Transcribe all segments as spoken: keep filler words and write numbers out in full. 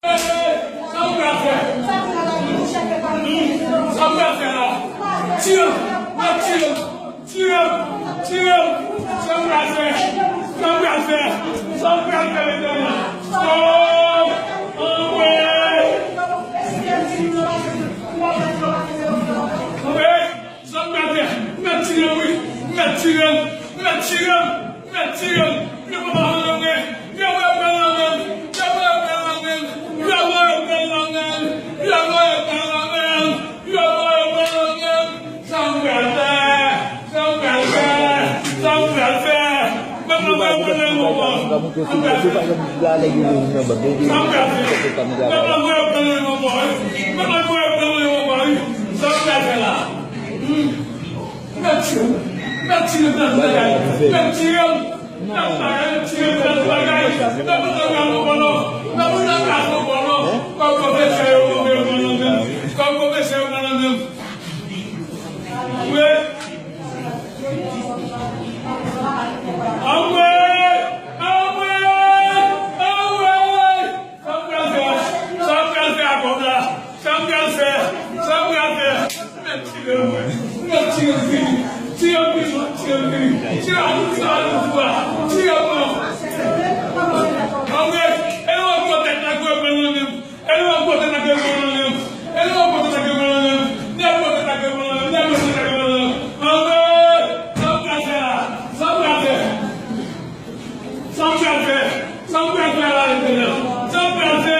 Sa m pral fè? Sa m pral fè la? Tiye m! Mèt tiye m! Tiye m! Tiye m! Sa m pral fè? Sa m pral fè? Sa m pral fè, Letènèl? Oh! Anmwey! Anmwey! Sa m pral fè? Mèt tiye m, wi! Mèt tiye m! Mèt tiye m! Mèt tiye m! Yo papa mwen anmwey! Yo papa mwen anmwey! Yo papa mwen anmwey! Yo papa mwen anmwey! Yo papa mwen anmwey! Yo papa mwen anmwey! Sa m pral fè? Sa m pral fè? Sa m pral fè? Mèt la voye pran nan yon bò. Sa m pral fè? Mèt la voye pran nan yon bò, wi. Mèt la voye pran nan yon bò, wi. Sa m pral fè la? Hmm. Mèt tiye m. Mèt tiye m nan bagay. Mèt tiye m. Nan bagay, tiye m nan bagay. Nan bagay, nan bagay, nan bagay, nan bagay. Kòm pwofesè yo, yo pran nan men m. Kòm pwofesè yo pran nan men m. Wi. Anmwey! Anmwey! Anmwey! Sa m pral fè? Sa m pral fè a kòb la? Sa m pral fè? Sa m pral fè? Mèt tiye m, mèt tiye m fini. Tiye m fini, tiye m fini. Tiye m, tiye m fini. Tiye m, non. Anmwey, e lòt bò tèt la gwe pran nan men m. E lòt bò tèt la gwe pran nan men m. E lòt bò tèt la gwe pran nan men m. Lòt bò tèt la gwe pran nan men m. Lòt bò tèt la gwe pran nan men m. Anmwey, sa m pral fè la? Sa m pral fè? Sa m pral fè? Sa m pral fè la, Letènèl? Sa m pral fè?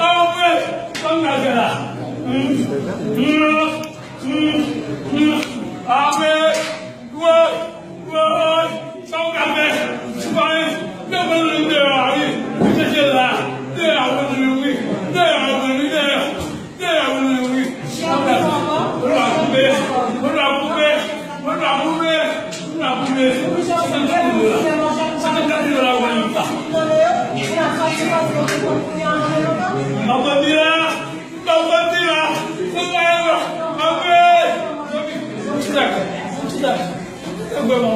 Anmwey, sa m pral fè la? Hmm. Hmm. Hmm. Hmm. Anmwey, woy, woy, sa m pral fè? Sipayè, yo pran nan men m deyò a, wi. Li chèche la. Deyò a, yo pran nan men m, wi. Deyò a, yo pran nan men m, wi. Deyò. Dèyè ou menm, wi. Mwen va koupe, mwen va koupe, mwen va koupe, mwen va koupe. Senkannkat mil dola. Senkannkat mil dola ou wè menm pa. M ap vandi la, m ap vandi la. Senkannkat mil dola. Anmwey! Yon ti tak, yon ti tak. Yon ti tak.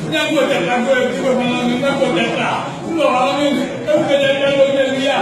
Nèg gwo tèt la, gwo, gwo, gwo tèt la. Lò a, men, e ou tèt la, lò, men, li a.